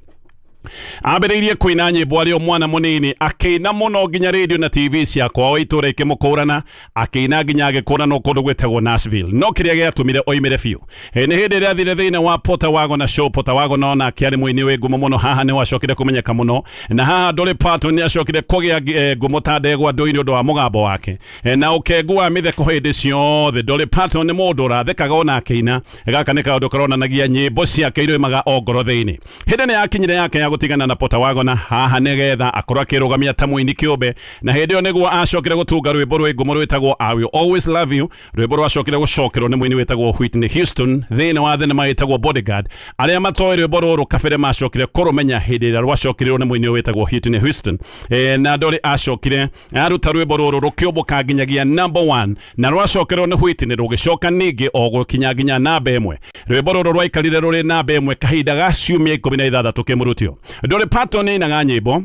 ambĩrĩirie kũina nyĩmbo arĩ o mwana mũnini, akĩina mũno nginya radio na TV cia kwao itũra ikĩmũkũrana, akĩina nginya agĩkũranwo kũndũ gwĩtagwo Nashville. No kĩrĩa gĩatũmire oimĩre biũ nĩ hĩndĩ ĩrĩa athire thĩinĩ wa Porter Wagoner show. Porter Wagoner onake arĩ mũini wĩ ngumo mũno. Haha nĩ wacokire kũmenyeka mũno, na haha Dolly Parton nĩ acokire kũgĩa ngumo ta ndegwa ndũi nĩ ũndũ wa mũgambo wake na ũkengu wa mĩtheko hĩndĩ ciothe. Dolly Parton nĩ mũndũ ũrathekaga ona akĩina. Gaka nĩ kaũndũ karonanagia nyĩmbo ciake iroimaga o ngoro thĩinĩ. Hĩndĩ nĩ yakinyire yake ya gũtigana na Porter Wagoner haha nĩgetha akorwo akĩrũgamia ta mũini kĩũmbe, na hĩndĩ ĩyo nĩguo acokire gũtunga rwĩmbo rwĩ ngumo rwĩtagwo I Will Always Love You, rwĩmbo rwacokire gũcokerwo nĩ mũini wĩtagwo Whitney Houston thĩinĩ wa thenema ĩtagwo Bodyguard. Arĩa matoĩ rwĩmbo rũrũ kabere macokire kũrũmenya hĩndĩ ĩrĩa rwacokerirwo nĩ mũini ũyũ wĩtagwo Whitney Houston. Na Dolly acokire aruta rwĩmbo rũrũ rũkĩũmbũka nginyagia number one, na rwacokerwo nĩ Whitney rũgĩcoka ningĩ o gũkinya nginya namba 1. Rwĩmbo rũrũ rwaikarire rũrĩ namba 1 kahinda ga ciumia 16 kĩmũrutio. Dolly Parton ainaga nyĩmbo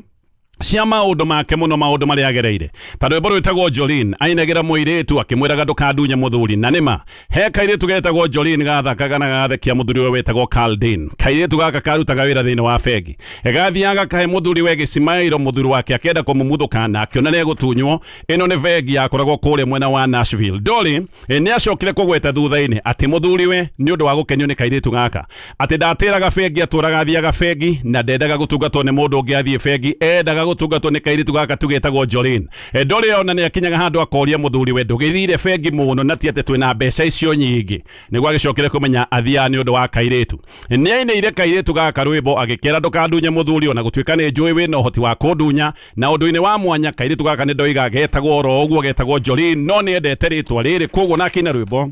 cia maũndũ make mũno, maũndũ marĩa agereire, ta rwĩmbo rwĩtagwo Jolene. Ainagĩra mũirĩtu akĩmwĩraga ndũkandunye mũthuri, na nĩma he kairĩtu getagwo Jolene gathakaga na gagathekia mũthuri we wĩtagwo Carl Dean. Kairĩtu gaka karutaga wĩra thĩinĩ wa bengi, gathiaga kahe mũthuri we gĩcimairo, mũthuri wake akĩenda kũmumuthũka na akĩona nĩ egũtunywo. Ĩno nĩ bengi yakoragwo kũrĩa mwena wa Nashville. Dolly nĩ acokire kũgweta thutha-inĩ atĩ mũthuri we nĩ ũndũ wa gũkenio nĩ kairĩtu gaka atĩ ndatĩraga bengi, atũraga athiaga bengi na ndendaga gũtungatwo nĩ mũndũ ũngĩ athiĩ bengi, endaga. gũtungatwo nĩ kairĩtu gaka tu getagwo Jolene. Ndore ona nĩ akinyaga handũ akoria mũthuri we, ndũgĩthire bengi mũno na ti atĩ twĩna mbeca icio nyingĩ, nĩguo agĩcokere kũmenya athiaga nĩ ũndũ wa kairĩtu. Nĩ ainĩire kairĩtu gaka rwĩmbo agĩkera ndũkandunye mũthuri, ona gũtuĩka nĩ njũĩ wĩna ũhoti wa kũndunya. Na ũndũ-inĩ wa mwanya, kairĩtu gaka nĩ ndoiga getagwo oro ũguo, getagwo Jolene, no nĩ endete rĩtwa rĩrĩ, koguo na akĩina rwĩmbo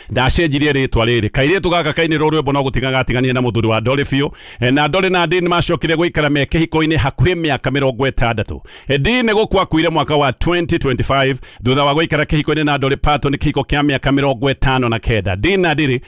ndacenjirie rĩtwa rĩrĩ. Kairĩtu gaka kainĩrwo rwĩmbo no gũtiga gatiganie na mũthuri wa Dolly biũ. Na Dolly na Dean macokire gũikara me kĩhiko-inĩ hakuhĩ mĩaka 60. Dean gũkua akuire mwaka wa 2025 thutha wa gũikara kĩhiko-inĩ na Dolly Parton kĩhiko kĩa mĩaka 59. Dean na Dolly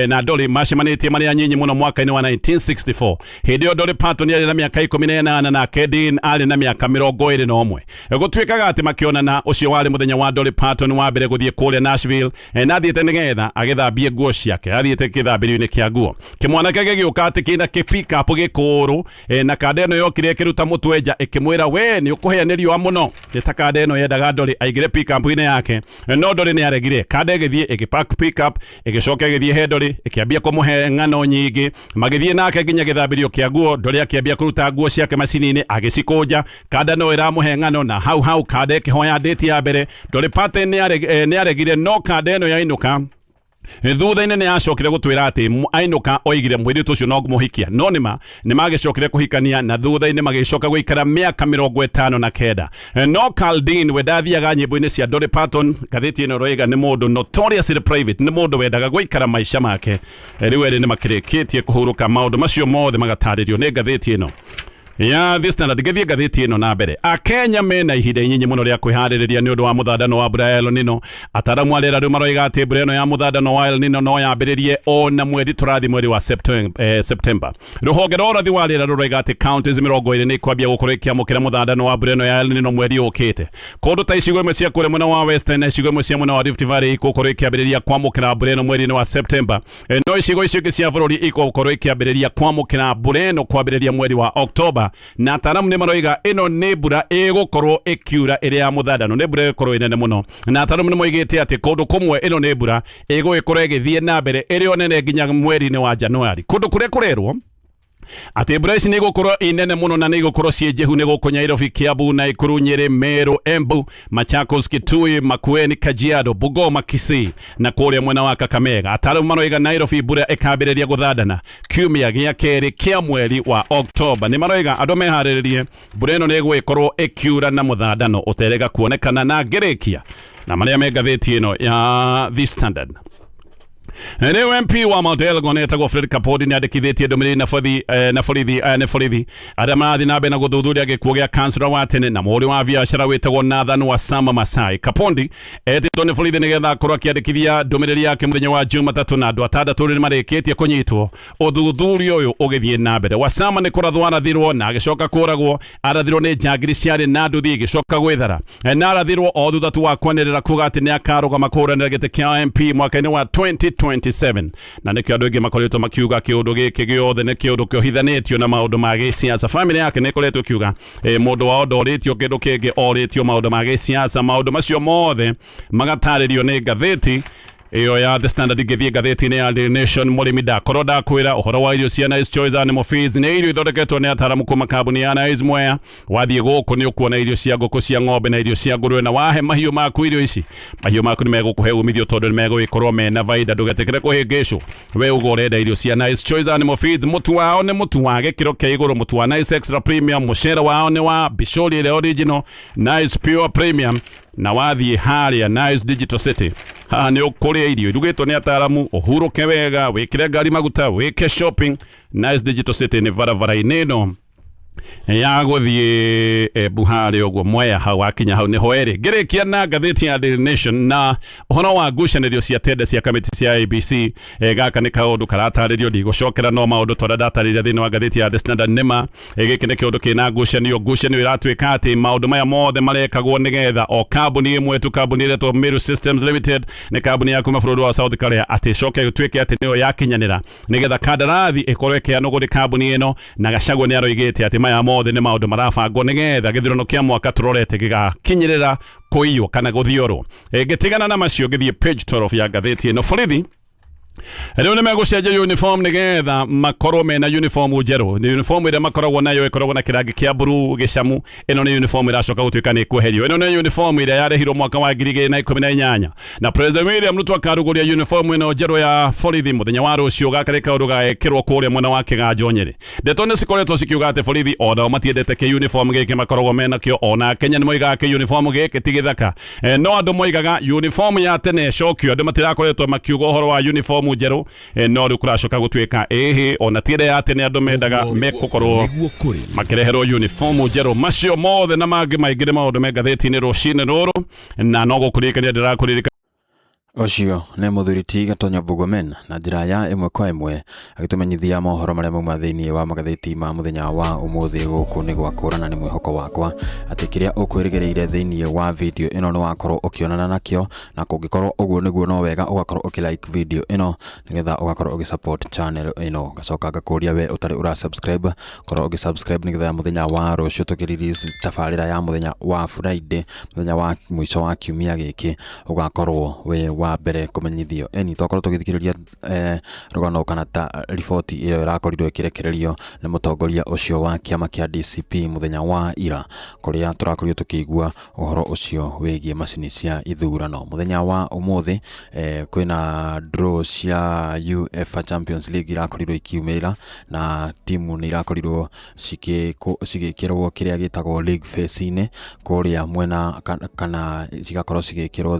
na Dolly macemanĩtie marĩ anyinyi mũno mwaka-inĩ wa 1964. Hĩndĩ ĩyo Dolly Parton arĩ na mĩaka 18 nake Dean arĩ na mĩaka 21. Gũtuĩkaga atĩ makĩonana, ũcio warĩ mũthenya wa Dolly Parton wa mbere gũthiĩ kũrĩa Nashville, na athiĩte nĩgetha agĩthambie nguo ciake. Athiĩte kĩthambĩrio-inĩ kĩa nguo, kĩmwanake gĩgĩũka atĩ kĩna kĩ pick-up gĩkũrũ, na kanda ĩno yokire ĩkĩruta mũtwe nja ĩkĩmwĩra, we nĩ ũkũhĩa nĩ riũa mũno. Nĩ ta kanda ĩno yendaga Dolly aingĩre pick-up-inĩ yake, no Dolly nĩ aregire. Kanda ĩgĩthiĩ ĩgĩpark pick-up, ĩgĩcoka ĩgĩthiĩ he Dolly, ĩkĩambia kũmũhe ng'ano nyingĩ. Magĩthiĩ nake nginya gĩthambĩrio kĩa nguo. Dolly akĩambia kũruta nguo ciake macini-inĩ agĩcikũnja, kanda no ĩramũhe ng'ano, na hau hau kanda ĩkĩhoya date ya mbere. Dolly Parton nĩ aregire, no kanda ĩno yainũka thutha-inĩ nĩ yacokire gũtwĩra atĩ ainũka oigire mũirĩtu ũcio no ngũmũhikia. No nĩma nĩ magĩcokire kũhikania na thutha-inĩ magĩcoka gũikara mĩaka 59. No Caldine we ndathiaga nyĩmbo-inĩ cia Dolly Parton. Ngathĩti ĩno ĩroiga nĩ mũndũ notoriously private, nĩ mũndũ wendaga gũikara maica make. Rĩu erĩ nĩ makĩrĩkĩtie kũhurũka, maũndũ macio mothe magatarĩrio nĩ ngathĩti ĩno ya The Standard. Ngĩthiĩ ngathĩti ĩno na mbere, Akenya mena ihinda inyinyi mũno rĩa kwĩharĩrĩria nĩ ũndũ wa mũthandano wa mbura ya El Nino. Ataramu a rĩera rĩu maroiga atĩ mbura ĩno ya mũthandano wa El Nino no yambĩrĩrie o na mweri tũrathiĩ mweri wa September. Rũhonge rwa ũrathi wa rĩera rũroiga atĩ counties 20 nĩ ikwambia gũkorwo ikĩamũkĩra mũthandano wa mbura ĩno ya El Nino mweri ũkĩte. Kũndũ ta icigo imwe cia kũrĩa mwena wa Western na icigo imwe cia mwena wa Rift Valley igũkorwo ikĩambĩrĩria kwamũkĩra mbura ĩno mweri-inĩ wa September. No icigo icio ingĩ cia bũrũri igũkorwo ikĩambĩrĩria kwamũkĩra mbura ĩno kwambĩrĩria mweri wa Oktoba. Na ataaramu nĩ maroiga ĩno nĩ mbura ĩgũkorwo ĩkiura ĩrĩ ya mũthandano, nĩ mbura ĩgũkorwo ĩnene mũno. Na ataaramu nĩ moigĩte atĩ kũndũ kũmwe ĩno nĩ mbura ĩgũgĩkorwo ĩgĩthiĩ na mbere ĩrĩ o nene nginya mweri-inĩ wa Januari. Kũndũ kũrĩa kũrerwo atĩ mbura ici nĩ igũkorwo inene mũno na nĩ igũkorwo ciĩ njĩhu nĩ gũkũ Nairobi, Kiambu, Nakuru, Nyeri, Meru, Embu, Machakos, Kitui, Makueni, Kajiado, Bungoma, Kisii na kũrĩa mwena wa Kakamega. Ataaramu maroiga Nairobi mbura ĩkambĩrĩria gũthandana kiumia gĩa kerĩ kĩa mweri wa Oktoba. Nĩ maroiga andũ meharĩrĩrie, mbura ĩno nĩ ĩgũgĩkorwo ĩkiura na mũthandano ũterega kuonekana. Na ngĩrĩkia na marĩa me ngathĩti ĩno ya The Standard, rĩu MP wa Mount Elgon etagwo Fred Kapodi nĩ andĩkithĩtie ndũmĩrĩri na borithi, na borithi. Aya nĩ borithi arĩa marathiĩ na mbere na gũthuthuria gĩkuũ gĩa kansura wa tene na mũhũri wa biacara wĩtagwo Nathan Wasama Masai. Kapondi etĩtwo nĩ borithi nĩgetha akorwo akĩandĩkithia ndũmĩrĩri yake mũthenya wa Jumatatũ, na andũ 6 nĩ marĩkĩtie kũnyitwo ũthuthuria ũyũ ũgĩthiĩ na mbere. Wasama nĩ kũrathwo arathirwo na agĩcoka kũragwo. Arathirwo nĩ njangiri ciarĩ na nduthi igĩcoka gwĩthara, na arathirwo o thutha tu wa kwanĩrĩra kuga atĩ nĩ akarũgama kũhũranĩra gĩtĩ kĩa MP mwaka-inĩ wa 2027, na nĩkĩo andũ aingĩ makoretwo makiuga kĩũndũ gĩkĩ gĩothe nĩ kĩũndũ kĩohithanĩtio na maũndũ ma gĩsiasa. Famĩlĩ yake nĩ ĩkoretwo ĩkiuga mũndũ wao ndorĩtio kĩndũ kĩngĩ, orĩtio maũndũ ma gĩsiasa. Maũndũ macio mothe magatarĩrio nĩ ngathĩti ĩyo ya The Standard. Ngĩthiĩ ngathĩti-inĩ ya Daily Nation, mũrĩmi, ndakorwo ndakwĩra ũhoro wa irio cia Nice Choice Animal Feeds. Nĩ irio ithondeketwo nĩ ataaramu kuma kambuni ya Nice Mwea. Wathiĩ gũkũ nĩ ũkuona irio cia ngũkũ, cia ng'ombe na irio cia ngũrwe, na wahe mahiũ maku irio ici, mahiũ maku nĩ megũkũhe umithio tondũ nĩ megũgĩkorwo mena baida. Ndũgetĩkĩre kũhĩngĩcwo, we uga ũrenda irio cia Nice Choice Animal Feeds. Mũtu wao nĩ mũtu wa gĩkĩro kĩa igũrũ, mũtu wa Nice Extra Premium. Mũcere wao nĩ wa Bishori ĩrĩa original, Nice Pure Premium. Na wathiĩ harĩa Nice Digital City, haha nĩ ũkũrĩa irio irugĩtwo nĩ ataaramu, ũhurũke wega, wĩkĩre ngari maguta, wĩke shopping. Nice Digital City nĩ barabara-inĩ ĩno ya gũthiĩ Embu harĩa ũguo Mwea, hau wakinya hau nĩho ĩrĩ. Ngĩrĩkia na ngathĩti ya Daily Nation na ũhoro wa ngucanĩrio cia tenda cia kamĩtĩ cia IEBC. Gaka nĩ kaũndũ karatarĩrio, ndigũcokera no maũndũ torĩa ndatarĩria thĩinĩ wa ngathĩti ya The Standard. Nĩma gĩkĩ nĩ kĩũndũ kĩna ngucanio. Ngucanio ĩratuĩka atĩ maũndũ maya mothe marekagwo nĩgetha o kambuni ĩmwe tu, kambuni ĩretwo Meru Systems Limited, nĩ kambuni ya kuma bũrũri wa South Korea, atĩ ĩcoke ĩtuĩke atĩ nĩyo yakinyanĩra nĩgetha kandarathi ĩkorwo ĩkĩheanwo kũrĩ kambuni ĩno. Na Gachagua nĩ aroigĩte atĩ maya mothe nĩ maũndũ marabangwo nĩgetha gĩthurano kĩa mwaka tũrorete gĩgakinyĩrĩra kũiywo kana gũthiorwo. Ngĩtigana na macio, ngĩthiĩ page 12 ya ngathĩti ĩno, borithi Rĩu nĩ megũcenjia uniform nĩgetha makorwo mena uniform njerũ. Nĩ uniform ĩrĩa makoragwo nayo ĩkoragwo na kĩrangi kĩa blue gĩcamu. Ĩno nĩ uniform ĩracoka gũtuĩka nĩ ĩkweherio. Ĩno nĩ uniform ĩrĩa yarehirwo mwaka wa 2018 na President William Ruto akarugũria uniform ĩno njerũ ya borithi mũthenya wa rũciũ. Gaka nĩ kaũndũ gagekĩrwo kũrĩa mwena wa Kĩganjo Nyĩrĩ. Ndeto nĩ cikoretwo cikiuga atĩ borithi onao matiendete kĩ uniform gĩkĩ makoragwo menakĩo, ona Kenya nĩ moigaga kĩ uniform gĩkĩ ti gĩthaka. No andũ moigaga uniform ya tene ĩcokio. Andũ matirakoretwo makiuga ũhoro wa uniform njerũ, no rĩu kũracoka gũtuĩka ĩhĩ ona ti ĩrĩa ya tene andũ mendaga mekũkorwo Nĩguo kũrĩ makĩreherwo uniform njerũ. Macio mothe na mangĩ maingĩ nĩ maũndũ me ngathĩti-inĩ rũcinĩ rũrũ, na no gũkũririkania ndĩrakũririkania. Ũcio nĩ mũthuri ti Gatonyo Murkomen na njĩra ya ĩmwe kwa ĩmwe agĩtũmenyithia mohoro marĩa mauma thĩinĩ wa magathĩti ma mũthenya wa ũmũthĩ. Gũkũ nĩ gwakũrana. Nĩ mwĩhoko wakwa atĩ kĩrĩa ũkwĩrĩgĩrĩire thĩinĩ wa video ĩno nĩ wakorwo ũkĩonana nakĩo, na kũngĩkorwo ũguo nĩguo, no wega ũgakorwo ũkĩ like video ĩno nĩgetha ũgakorwo ũgĩ support channel ĩno. Ngacoka ngakũria we ũtarĩ ũra subscribe, korwo ũgĩ subscribe nĩgetha mũthenya wa rũciũ tũkĩ release tabarĩra ya mũthenya wa Friday, mũthenya wa mũico wa kiumia gĩkĩ, ũgakorwo wĩ wa mbere kũmenyithio. Eni twakorwo tũgĩthikĩrĩria rũgano kana ta riboti ĩyo ĩrakorirwo ĩkĩrekererio nĩ mũtongoria ũcio wa kĩama kĩa DCP mũthenya wa ira, kũrĩa tũrakorirwo tũkĩigua ũhoro ũcio wĩgiĩ macini cia ithurano. Mũthenya wa ũmũthĩ kwĩna draw cia UEFA Champions League irakorirwo ikiumĩrĩra, na timu nĩ irakorirwo cigĩkĩrwo kĩrĩa gĩtagwo league phase-inĩ kũrĩa mwena kana cigakorwo cigĩkĩrwo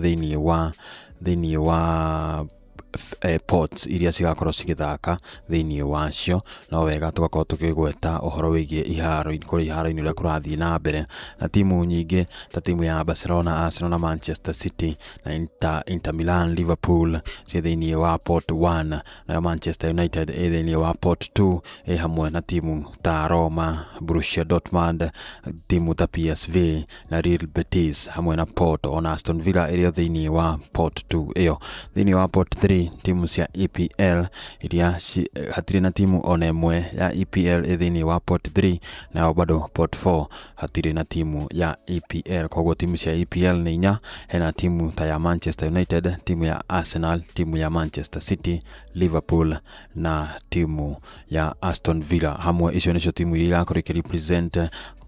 thĩinĩ wa pots iria cigakorwo cigĩthaka thĩinĩ wacio. No wega tũgakorwo tũkĩgweta ũhoro wĩgiĩ iharo kũrĩa iharo-inĩ ũrĩa kũrathiĩ na mbere, na timu nyingĩ ta timu ya Barcelona, Arsenal na Manchester City na Inter Milan, Liverpool ciĩ thĩinĩ wa pot 1, nayo Manchester United ĩ thĩinĩ wa pot 2 ĩ hamwe na timu ta Roma, Borussia Dortmund, timu ta PSV na Real Betis hamwe na Porto, ona Aston Villa ĩrĩ o thĩinĩ wa pot 2 ĩyo. Thĩinĩ wa pot 3, timu cia EPL iria hatirĩ na timu ona ĩmwe ya EPL ĩ thĩinĩ wa pot 3, nayo bado pot 4 hatirĩ na timu ya EPL. Koguo timu cia EPL nĩ inya. Hena timu ta ya Manchester United, timu ya Arsenal, timu ya Manchester City, Liverpool na timu ya Aston Villa hamwe. Icio nĩcio timu iria irakorwo ikĩ represent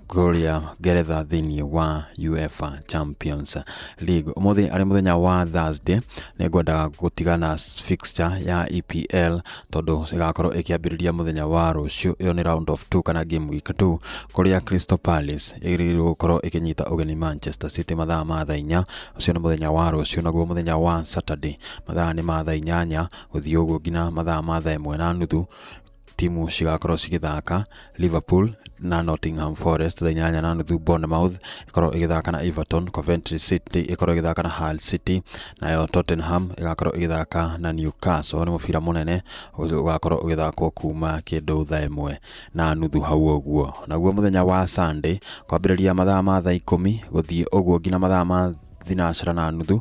kũrĩa Ngeretha thĩinĩ wa UEFA Champions League. Ũmũthĩ arĩ mũthenya wa Thursday, nĩ ngwenda gũtigana fixture ya EPL tondũ ĩgakorwo ĩkĩambĩrĩria mũthenya wa rũciũ. Ĩyo nĩ round of 2 kana game week 2, kũrĩa Crystal Palace ĩgĩrĩirwo gũkorwo ĩkĩnyita ũgeni Manchester City mathaa ma thaa 4. Ũcio nĩ mũthenya wa rũciũ. Naguo mũthenya wa Saturday, mathaa nĩ ma thaa 8 gũthiĩ ũguo nginya mathaa ma thaa 1:30, timu cigakorwo cigĩthaka Liverpool na Nottingham Forest. Thaa 8:30, Bournemouth ĩkorwo ĩgĩthaka na Everton, Coventry City ĩkorwo ĩgĩthaka na Hull City, nayo Tottenham ĩgakorwo ĩgĩthaka na Newcastle. Nĩ mũbira mũnene ũgakorwo ũgĩthakwo kuma kĩndũ thaa 1:30 hau ũguo. Naguo mũthenya wa Sunday, kwambĩrĩria mathaa ma thaa 10 gũthiĩ ũguo nginya mathaa ma 6:30,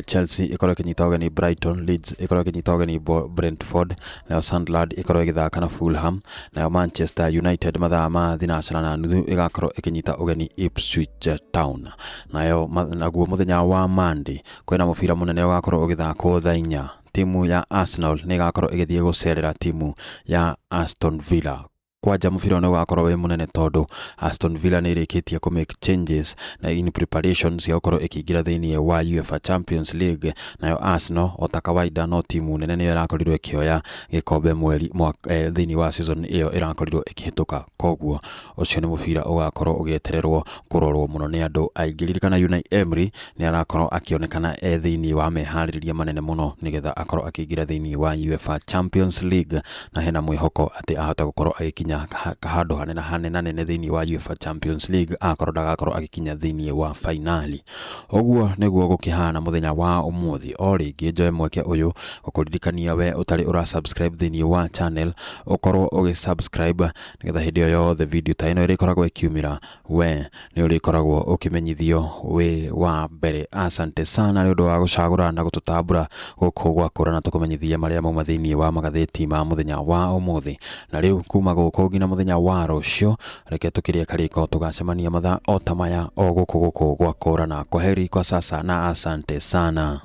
Chelsea ĩkorwo ĩkĩnyita ũgeni Brighton, Leeds ĩkorwo ĩkĩnyita ũgeni Brentford, nayo Sunderland ĩkorwo ĩgĩthaka na Fulham, nayo Manchester United mathaa ma 6:30 ĩgakorwo ĩkĩnyita ũgeni Ipswich Town. Nayo naguo mũthenya wa Monday kwĩna mũbira mũnene ũgakorwo ũgĩthakwo thaa 4. Timu ya Arsenal nĩ ĩgakorwo ĩgĩthiĩ gũcerera timu ya Aston Villa. Kwanja mũbira nĩ ũgakorwo wĩ mũnene tondũ Aston Villa nĩ ĩrĩkĩtie kũ make changes na in preparation cia gũkorwo ĩkĩingĩra thĩinĩ wa UEFA Champions League. Nayo Arsenal, o ta kawaida, no timu nene, nĩyo ĩrakorirwo ĩkĩoya gĩkombe mweri thĩinĩ wa season ĩyo ĩrakorirwo ĩkĩhĩtũka. Koguo ũcio nĩ mũbira ũgakorwo ũgĩetererwo kũrorwo mũno nĩ andũ aingĩ. Ririkana Unai Emery nĩ arakorwo akĩonekana e thĩinĩ wa meharĩrĩria manene mũno nĩgetha akorwo akĩingĩra thĩinĩ wa UEFA Champions League, na hena mwĩhoko atĩ ahota gũkorwo agĩkinya handũ hanene hanene thĩinĩ wa UEFA Champions League akorwo ndagakorwo agĩkinya thĩinĩ wa fainali. Ũguo nĩguo gũkĩhana mũthenya wa ũmũthĩ. O rĩngĩ njoe mweke ũyũ gũkũririkania we ũtarĩ ũra subscribe thĩinĩ wa channel, ũkorwo ũgĩ subscribe nĩgetha hĩndĩ ĩyo yothe video ta ĩno ĩrĩkoragwo ĩkiumĩra, we nĩ ũrĩkoragwo ũkĩmenyithio wĩ wa mbere. Asante sana nĩ ũndũ wa gũcagũra na gũtũtambũra gũkũ gwakũra na tũkũmenyithie marĩa mauma thĩinĩ wa magathĩti ma mũthenya wa ũmũthĩ. Na rĩu kuma gũkũ nginya mũthenya wa rũciũ, reke tũkĩrĩe karĩko, tũgacemania mathaa o ta maya o gũkũ gũkũ gwakũra. Na kwaheri kwa sasa na asante sana.